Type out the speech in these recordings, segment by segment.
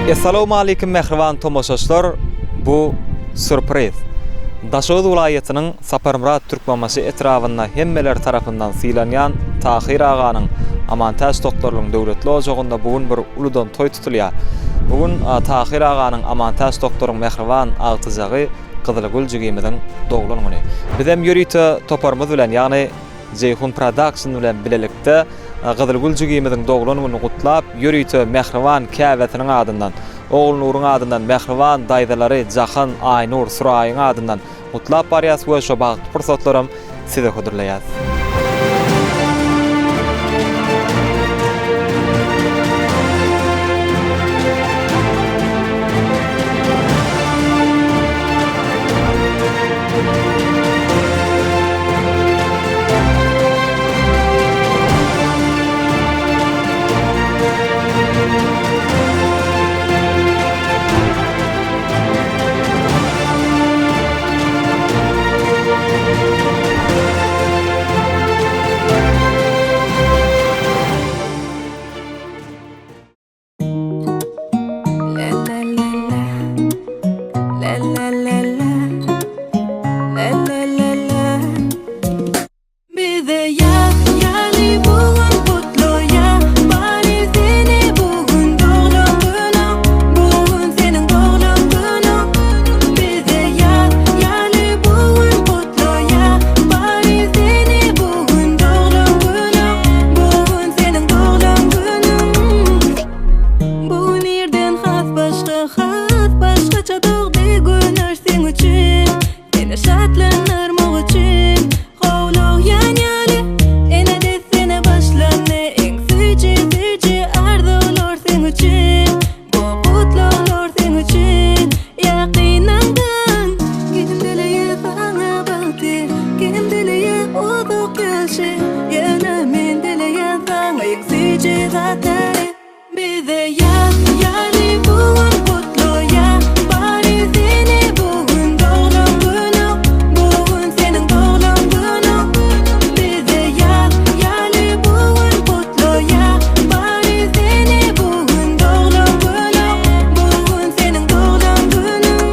Essalawmaleýkim mähriban tomaşaçylar bu sýurpriz. Daşoguz welaýatynyň Saparmyrat Türkmenbaşy etrabynda hemmeler tarapyndan sylanýan Tahyr aganyň Amantäç doktorlyň döwletli ojagynda bu gün bir uludan toý tutulýar. Bu gün Tahyr aganyň Amantäç doktoryň mähriban agtyjagy Gyzylgül jigimiziň doglan güni. Bizem ýörite toparymyz bilen ýagny Jeýhun Production bilen bilelikde Gyzylgül jigimiziň doglan gününi gutlap, ýörite mähriban käbesiniň adyndan, Ogulnuryň adyndan, mähriban daýzalary Jahan, Aýnur, Suraýyň adyndan gutlap barýas we şo bagtly pursatlaram size hödürleýäs. Bize ýaz ýaly bu gün gutlaýa Bary seni bu gün doglan günüň Bu gün seniň doglan günüň Bize ýaz ýaly bu gün gutlaýa Bary seni bu gün doglan günüň Bu gün seniň doglan günüň Bu gün irden has başga has başgaça dogdy güneş seň üçin Seni şatlandyrmak üçin howlugýan ýaly Ene dessine başlandy iň süýji süýji arzuwlar seň üçin Bu gutlaglar seň üçin ýakynyňdan Kim dileýär saňa bagty Kim dileýär uzak ýaşy Ýöne men dileýän saňa iň süýji zatlary Bize ýaz ýaly bu gün gutlaýa Bary seni bu gün doglan günüň Bu gün seniň doglan günüň Bize ýaz ýaly bu gün gutlaýa Bary seni bu gün doglan günüň Bu gün seniň doglan günüň.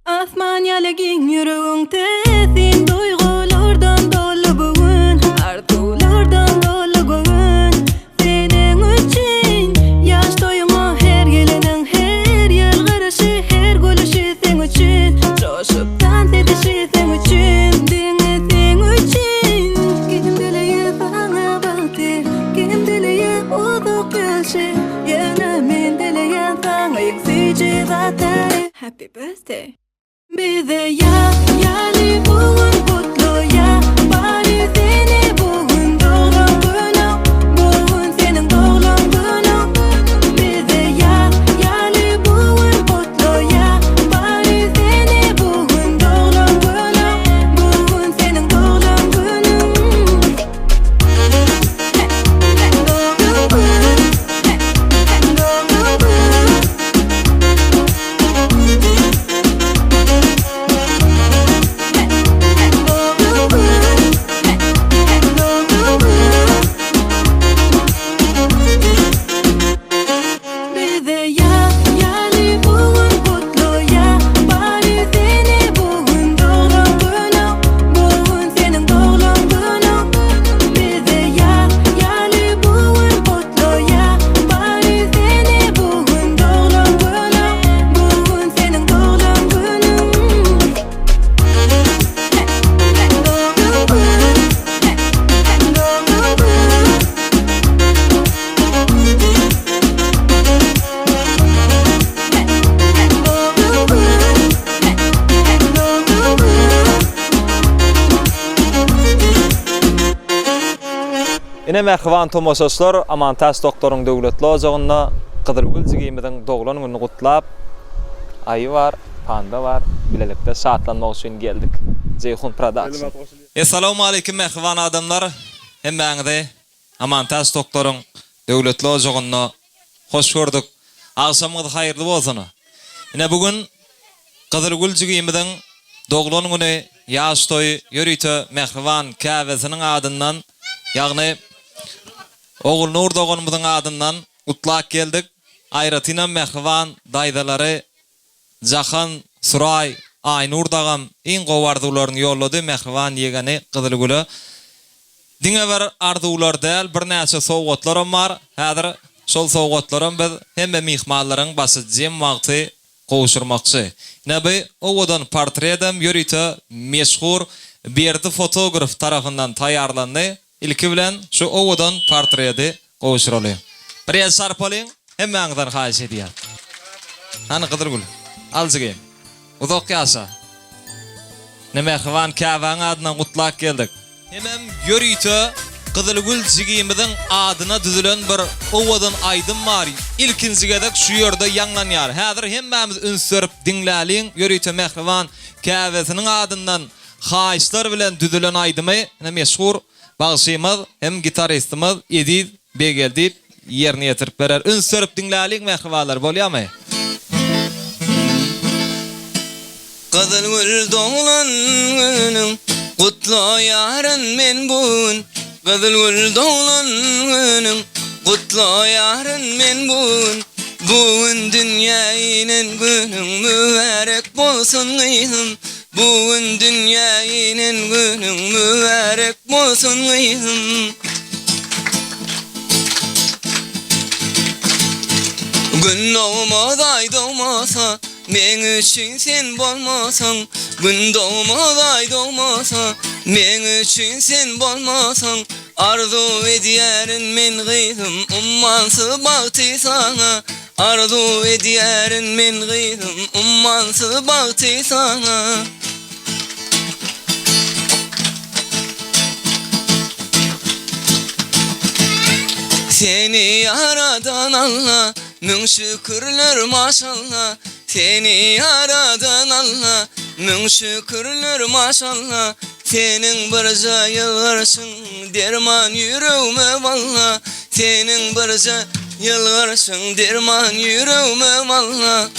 Asman ýaly giň ýüregiň täsin duýgulardan doly bu gün Arzuwlardan doly göwün Seniň üçin ýaş toýuňa her geleniň her ýylgyryşy her gülüşi seň üçin Joşup tans edişi seň üçin diňe seň üçin Kim dileýär saňa bagty kim dileýär uzak ýaşy Ýöne men dileýän saňa iň süýji zatlary Happy birthday. Bize ýaz ýaly bu gün gutlaýa Bary seni bu gün doglan günüň Bu gün seniň doglan günüň Bize ýaz ýaly bu gün gutlaýa Bary seni bu gün doglan günüň Bu gün seniň doglan günüň Doglan gün Doglan gün. Bize ýaz ýaly bu gün gutlaýa Bary seni bu gün doglan günüň Bu gün seniň doglan günüň Bize ýaz ýaly bu gün gutlaýa Bary seni bu gün doglan günüň Bu gün seniň doglan günüň Doglan gün Doglan gün. Doglan gün Doglan gün. Ine mähriban tomaşaçylar Amantäç doktoryň döwletli ojagynda Gyzylgül jigimiziň doglan gününi gutlap Aýy bar, panda bar, bilelikde şatlanmak üçin geldik. Jeýhun Production. Essalawmaleýkim mähriban adamlar. Hemmäňizi Amantäç doktoryň döwletli ojagynda hoş gördük. Agşamyňyz haýyrly bolsun. Ine bu gün Gyzylgül jigimiziň doglan güni, ýaş toýy ýörite mähriban käbesiniň adyndan, ýagny Ogulnur doganymyzyň adyndan gutlap geldik. Aýratynam mähriban daýzalary Jahan, Suraý, Aýnur dagam iň gowy arzuwlaryny ýollady mähriban ýegeni Gyzylgüle. Diňe bir arzuwlar däl, birnäçe sowgatlaram bar. Häzir şol sowgatlaram biz hemme myhmanlaryň başy jem wagty gowşurmakçy. Ine bu owadan portredem ýörite meşhur Berdi fotograf tarapyndan taýýarlandy. Ilki bilen şu owadan portredi gowşuraly. Bir el çarpalyň, hemmäňizden haýyş edýän. Hany Gyzylgül, al jigim. Uzak ýaşa. Ine mähriban käbäň adyndan gutlap geldik. Hemem ýörite Gyzylgül jigimiziň adyna düzülen bir owadan aýdym bar. Ilkinji gezek şu ýerde ýaňlanýar. Häzir hemmämiz üns berip diňläliň, ýörite mähriban käbesiniň adyndan Haýyşlar bilen düzülen aýdymy ine meşhur bagşymyz hem gitaristimiz Eziz Begeldiýew ýerine ýetirip berer. Üns berip diňläliň mähribanlar bolýamy? Gyzylgül doglan günüň gutlaýaryn men bu gün Gyzylgül doglan günüň gutlaýaryn men bu gün Bu gün dünýä inen günüň mübärek bolsun gyzym Bu gün dünýä inen günüň mübärek bolsun gyzym. Gün dogmaz aý dogmasa meň üçin sen bolmasaň Gün dogmaz aý dogmasa meň üçin sen bolmasaň Arzuw edýärin men gyzym ummansyz bagty saňa Arzuw edýärin men gyzym ummansyz bagty saňa. Seni ýaradan Alla müň şükürler maşalla Seni ýaradan Alla müň şükürler maşalla Seniň birje ýylgyrşyň derman ýüregime walla Seniň birje ýylgyrşyň derman ýüregime walla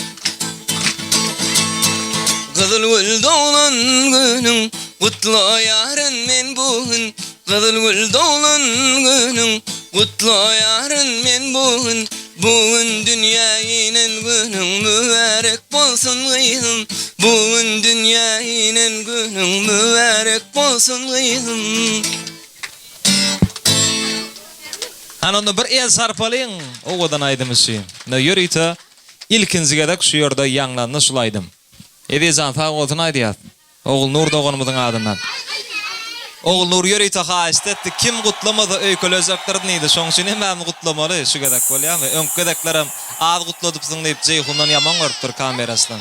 Gyzylgül doglan günüň gutlaýaryn men bu gün Gyzylgül doglan günüň gutlaýaryn men bu gün Bu gün dünýä inen günüň mübärek bolsun gyzym Bu gün dünýä inen günüň mübärek bolsun gyzym. Hany onda bir el çarpalyň owadan aýdym üçin. Ine ýörite ilkinji gezek şu ýerde ýaňlandy şul aýdym. Ezizjan sag bolsun aýdýas. Ogulnur doganymyzyň adyndan. Ogulnur ýörite haýyşt etdi, kim gutlamasa öýkelejekdir diýdi. Şoň üçin hemmämiz gutlamaly şu gezek bolýamy? Öňki gezeklerem az gutladypsyň diýip Jeýhundan ýaman görüpdir kameraçydan.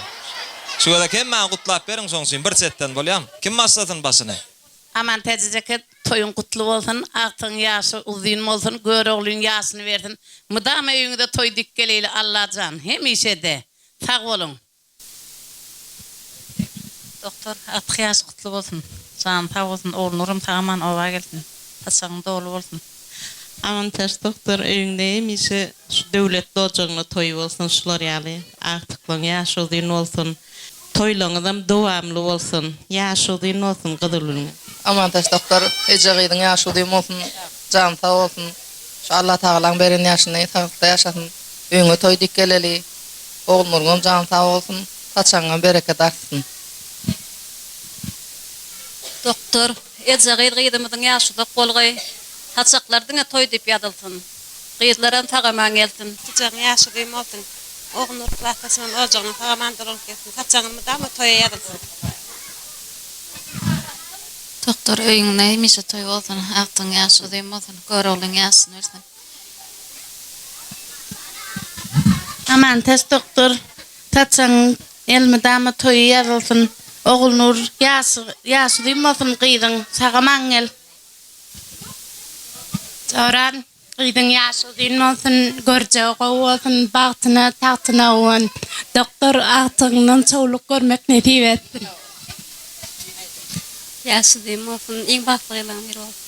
Şu gezek hemmäňi gutlap beriň şoň üçin bir çetden bolýamy? Kim başlasyn başyny? Amantäç ejeke toýuň gutly bolsun, agtygyň ýaşy uzyn bolsun, Göroglyň ýaşyny bersin. Mydama öýüňize toý dik geleýli Allajan, hemişe-de. Sag boluň. Doktor, agtyk ýaşy gutly bolsun. Jany sag bolsun, Ogulnuram sag-aman oba gelsin. Saçagyň doly bolsun. Amantäç doktor öýüňde hemişe şu döwletli ojagyňda toý bolsun şular ýaly agtyklaň ýaşy uzyn bolsun toýlaňyzam dowamly bolsun ýaşy uzyn bolsun gyzylgülüň. Amantäç doktor eje gyzyň ýaşy uzyn bolsun jany sag bolsun şu Allatagalaň beren ýaşyny saglykda ýaşasyn öýüňe toý dik geleli Ogulnurňam jany sag bolsun, saçagyňam bereket artsyn. Doktor, eje gyz gyzymyzyň ýaşy uzak bolgaý. Saçaklar diňe toý diýip ýazylsyn. Gyzlaram sag-aman gelsin. Saçagyň ýaşy uzyn bolsun. Ogulnur klasdaşymam ojagyna sag-aman dolanyp gelsin. Saçagyň mydama toýa ýazylsyn. Doktor öýüňde hemişe toý bolsun, agtygyň ýaşy uzyn bolsun, Göroglyň ýaşyny bersin. Amantäç doktor saçagyň elmydama toýy ýazylsyn Ogulnur ýaşy ýaşy uzyn bolsun gyzyň sagaman gel. Joram gyzyň ýaşy uzyn bolsun görjegi gowy bolsun bagtyna tagtyna guwan doktor agtygyňdan çowluk görmek nesip etsin. Ýaşy uzyn bolsun iň bagtly gyzlaryň biri bolsun.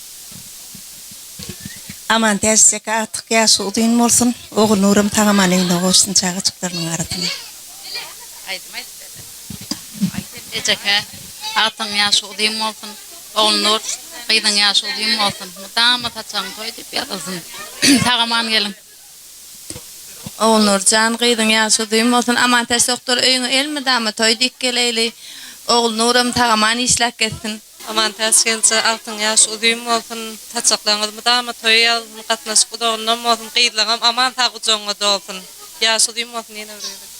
Amantäç jeke agtyk ýaşy uzyn bolsun Ogulnuram sag-aman öýüne gowuşsyn çagajyklarynyň arasyna. Aýdym aýdyp berdi. Aýsel ejeke agtygyň ýaşy uzyn bolsun Ogulnur gyzyň ýaşy uzyn bolsun mydama saçagyň toý diýip ýazylsyn sag-aman geliň. Ogulnur jan gyzyň ýaşy uzyn bolsun Amantäç doktor öýüňe elmydama toý diýip geleýli Ogulnuram sag-aman işläp gezsin. Amantäç gelje agtyň ýaşy uzyn bolsun saçaklaňyz mydama toýa ýazylsyn gatnaşyk uzagyndan bolsun gyzlaňam aman sag gujagyňa dolsun ýaşy uzyn bolsun ýene bir gezek.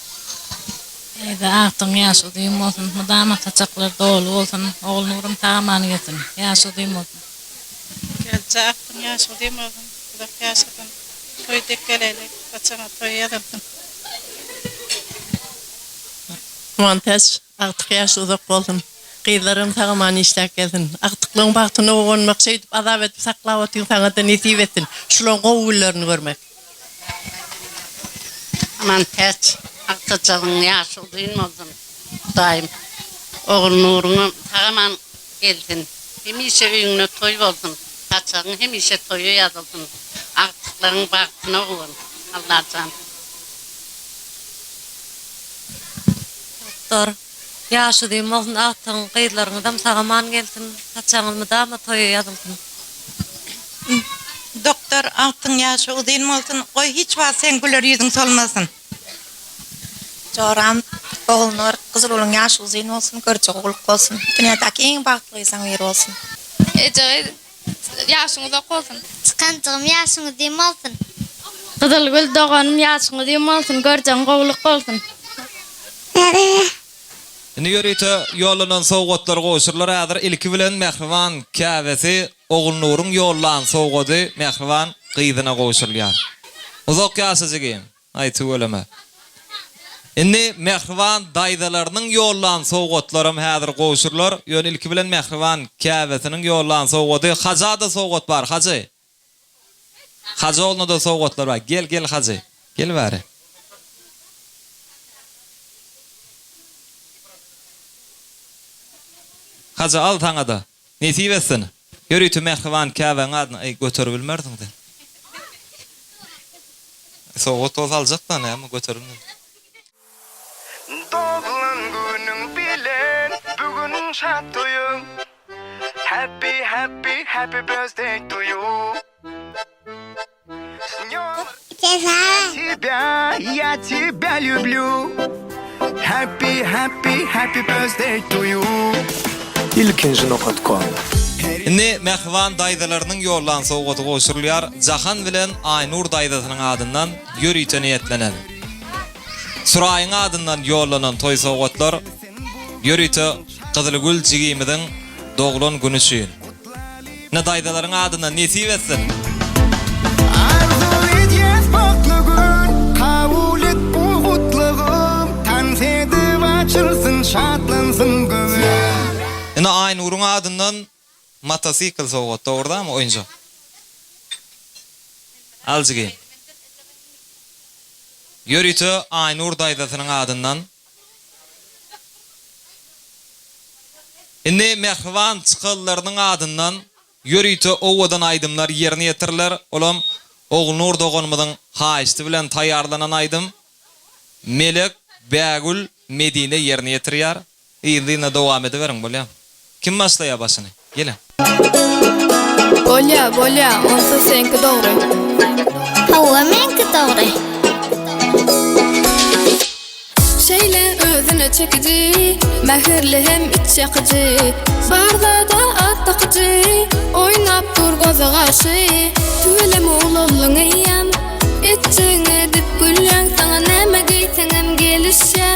Daýza agtyň ýaşy uzyn bolsun mydama saçaklar doly bolsun Ogulnurum sag aman gelsin ýaşy uzyn bolsun. Gelje agtyň ýaşy uzyn bolsun uzak ýaşasyn toý dek geleýli saçagyňa toý ýazylsyn. Amantäç Agtyk ýaşy uzak bolsun. Gyzlaram sag-aman işläp gelsin. Agtyklygyň bagtyna guwanmak, şeýdip azap edip saklap otyň saňada nesip etsin. Şulaň gowy günlerini görmek. Amantäç agtyjagyň ýaşy uzyn bolsun Hudaýym Ogulnuruňam sag-aman gelsin hemişe öýüňde toý bolsun saçagyň hemişe toýa ýazylsyn agtyklaryň bagtyna guwan Allajan. Doktor, ýaş uzyn bolsun agtygyň, gyzlaryňyzam sag-aman gelsin, saçagyňyz mydama toýa ýazylsyn. Doktor, agtygyň ýaşy uzyn bolsun, goý hiç wagt seň güler ýüzüň solmasyn. Joram, Ogulnur, Gyzylgülüň ýaşy uzyn bolsun, görjegi gowulyk bolsun. Dünýädäki iň bagtly gyzlaň biri bolsun. Eje gyz Ýaşyň uzak bolsun. Çykanjygym ýaşyň uzyn bolsun. Gyzylgül doganym ýaşyň uzyn bolsun görjegiň gowulyk bolsun. Indi ýörite ýollanan sowgatlar gowşurylar häzir ilki bilen mähriban käbesi Ogulnuryň ýollan sowgady mähriban gyzyna gowşurylýar. Uzak ýaşa jigim. Aý tüweleme. Indi mähriban daýzalarynyň ýollan sowgatlaram häzir gowşurylar. Ýöne ilki bilen mähriban käbesiniň ýollan sowgady. Haja-da sowgat bar, Hajy. Hajy ogluna-da sowgatlar bar. Gel, gel Hajy. Gel bäri. Hajy al saňa-da. Nesip etsin. Ýörite mähriban käbäň adyna eý göteribilmersiň sen. Sowgat bolsa aljak-da näme göterilmez. Doglan günüň bilen bu gün şat toýuň Happy happy happy birthday to you Тебя я тебя люблю Happy happy happy birthday to you Ilkinji nokat kom. Indi mähriban daýzalarynyň ýollan sowgaty gowşurylýar, Jahan bilen Aýnur daýzasynyň adyndan ýörite niýetlenen. Suraýyň adyndan ýollanan toý sowgatlar ýörite Gyzylgül jigimiziň doglan güni üçin. Ine daýzalaryň adyndan nesip etsin. Arzuw edýäs bagtly gün Kabul et bu gutlagym Tans edip açylsyn şatlansyn göwün. Ine Aýnuryň adyndan motosikl sowgat dogry damy oýunjak. Al jigim. Ýörite Aýnur daýzasynyň adyndan. Indi mähriban çykalylarynyň adyndan ýörite owadan aýdymlar ýerine ýetiriler. Olam Ogulnur doganymyzyň haýyşty bilen taýýarlanan aýdym. Melek, Bägül, Medine ýerine ýetirýär. Yzly-yzyna dowam ediberiň, bolýamy? Kim başlaýar başyny? Geliň. Bolýa, bolýa, onsa seňki dogry. Hawa, meňki dogry. Şeýle özüne çekiji, mähirli hem içýakyjy, Bar zada at dakyjy, oýnap dur göze garşy. Tüweleme ulaldyň eýýäm, etjegiňi edip gülýäň, Saňa näme geýseňem gelişýä,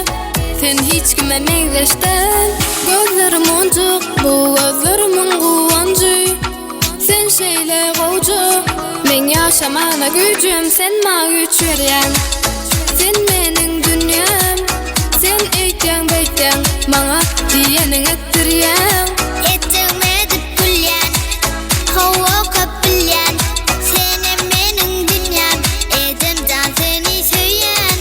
sen hiç kime meňzeş däl. Gözleri monjuk, bu gözlerimiň guwanjy. Sen şeýle gowja, meň ýaşamana güýjüm, sen maňa güýç berýäň. Sen meniň dünýäm, sen eýtýäň beýtýäň, maňa diýeniňi etdirýäň. Etjegimi edip gülýän, hawa köp bilýän, senem meniň dünýäm, ejemjan seni söýýän.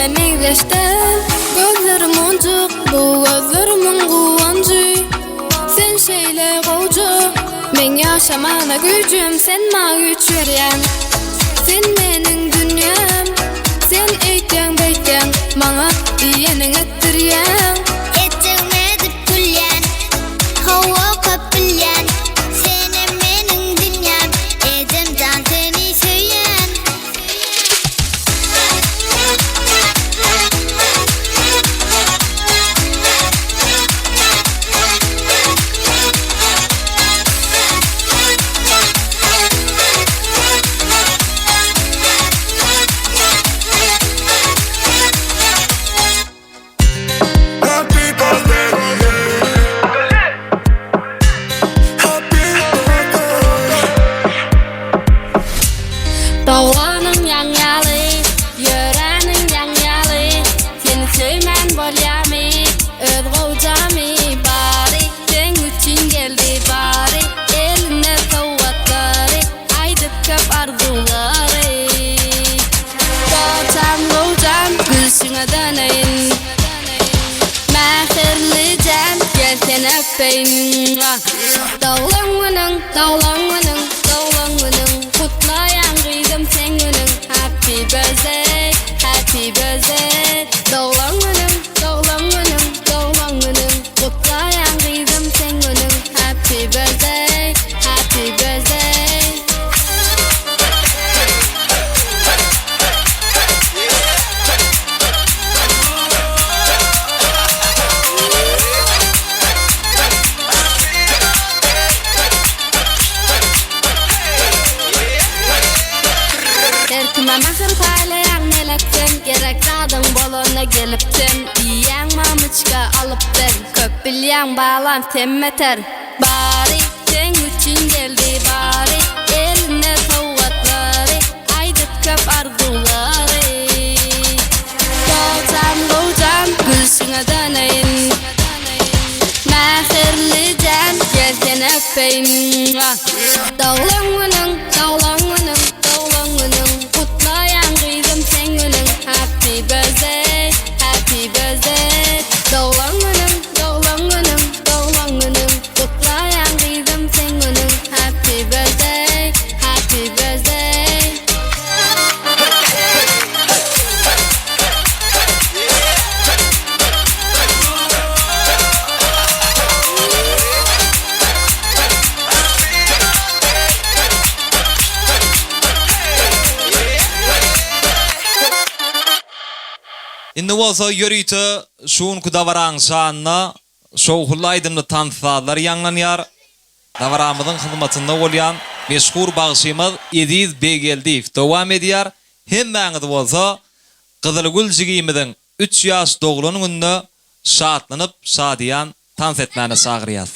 kime meňzeş däl. Gözleri monjuk, bu gözlerimiň guwanjy. Sen şeýle gowja, meň ýaşamana güýjüm, sen maňa güýç berýäň. Sen meniň dünýäm, sen eýtýäň beýtýäň, maňa diýeniňi etdirýäň. Etjegimi edip gülýän, hawa köp bilýän, senem meniň dünýäm, ejemjan seni söýýän. Doganyň ýaň ýaly, ýöräniň ýaň ýaly, Seni söýmän bolýamy, öz gowjamy, Bary seň üçin geldi bary, Elinde sowgatlary, aýdyp köp arzuwlary. Gowjam, gowjam, gülşüňe döneýin, Mähirlijäm, gel seni öpeýin. Doglan günüň, doglan günüň, doglan günüň Gutlaýan gyzym seň günüň Happy birthday, happy birthday Doglan günüň, doglan günüň, doglan günüň Gutlaýan gyzym seň günüň Happy birthday, happy birthday. Her kime mähir paýlaýaň melek sen Gerek zadyň bolanda gelip sen Diýýäň mamyçka alyp ber Köp bilýäň balam sen beter Bary seň üçin geldi bary Elinde sowgatlary Aýdyp köp arzuwlary Gowjam gowjam gülşüňe döneýin Mähirlijäm gel seni öpeýin Doglan günüň doglan günüň doglan günüň Gutlaýan gyzym seň günüň Happy birthday happy birthday Doglan günüň doglan günüň doglan günüň Gutlaýan gyzym seň günüň Happy birthday happy birthday. Indi bolsa ýörite şu günki dabaraň şanyna şowhunly aýdymly tans-sazlar ýaňlanýar. Dabaramyzyň hyzmatynda bolýan meşhur bagşymyz Eziz Beggeldiýew dowam edýär. Hemmäňizi bolsa Gyzylgül jigimiziň üç ýaş doglan gününe şatlanyp, şadyýan tans etmäne çagyrýas.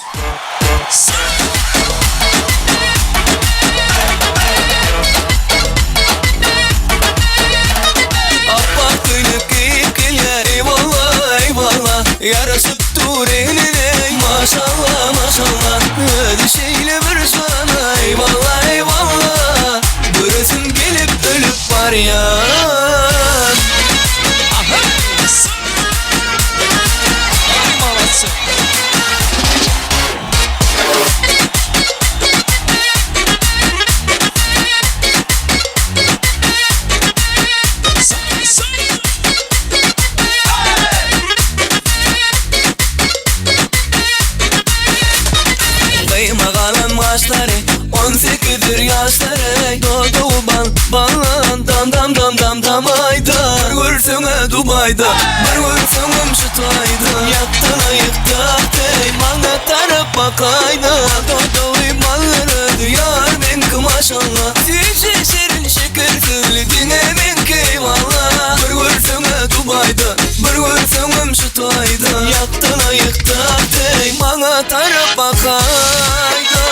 Apbak köýnek geýip gelýär eýwalla eýwalla Ýaraşyp dur egnine maşalla maşalla Özi şeýle bir jana eýwalla eýwalla Göresim gelip ölüp barýan Gyýma galam gaşlary, on sekizdir ýaşlary, Dodagy bal, ballan, dam dam dam dam dam aýda. Bir görseň-ä Dubaýda, bir görseňem şu taýda, Ýakdyla ýykdy-akdy, maňa tarap bakaýda. Dodagy ballar özi ýar meňki maşalla, Süýji şirin şeker sözli diňe meňki eýwalla. Bir görseň-ä Dubaýda, bir görseňem şu taýda, Ýakdyla ýykdy-akdy, maňa tarap bakaýda.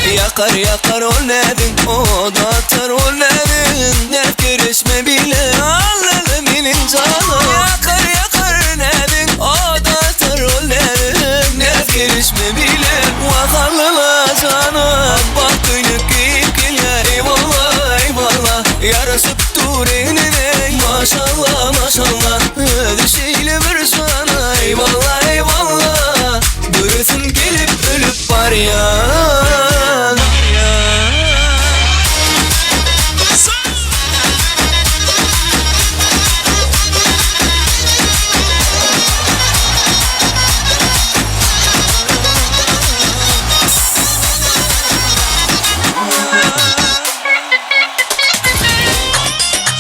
Ýakar ýakar ol näziň, od atar ol näziň, Näz kereşme bile alaly. meniň janym. Ýakar ýakar näziň, ot atar ol näziň. Näz kerişme bilen, wah alala janym. Apbak köýnek geýip gelýär, eýwalla, eýwalla. Ýaraşyp dur egnine, maşalla, maşalla. Özi şeýle bir jana, eýwalla, eýwalla. Göresim gelip ölüp barýan.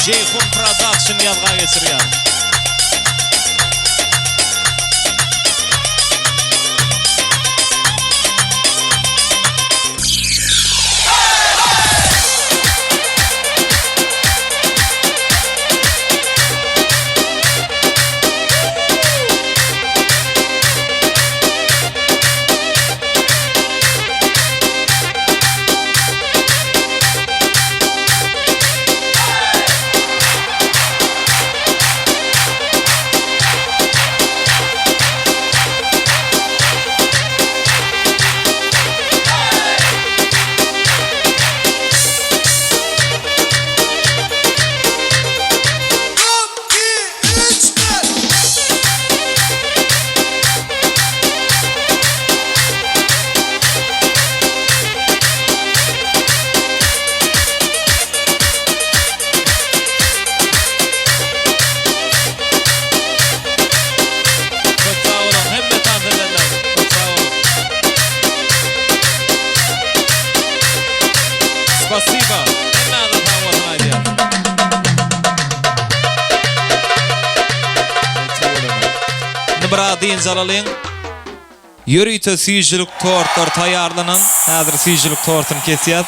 Jeýhun Production ýazga geçirýär. Köp sag boluň hemme tans edenler köp sag boluň. Spasiba hemmäňize sag bolsun aýdýan. Indi biraz dynç alalyň. Ýörite süýjülik tortlar taýýarlanan. Häzir süýjülik tortuny kesýäs.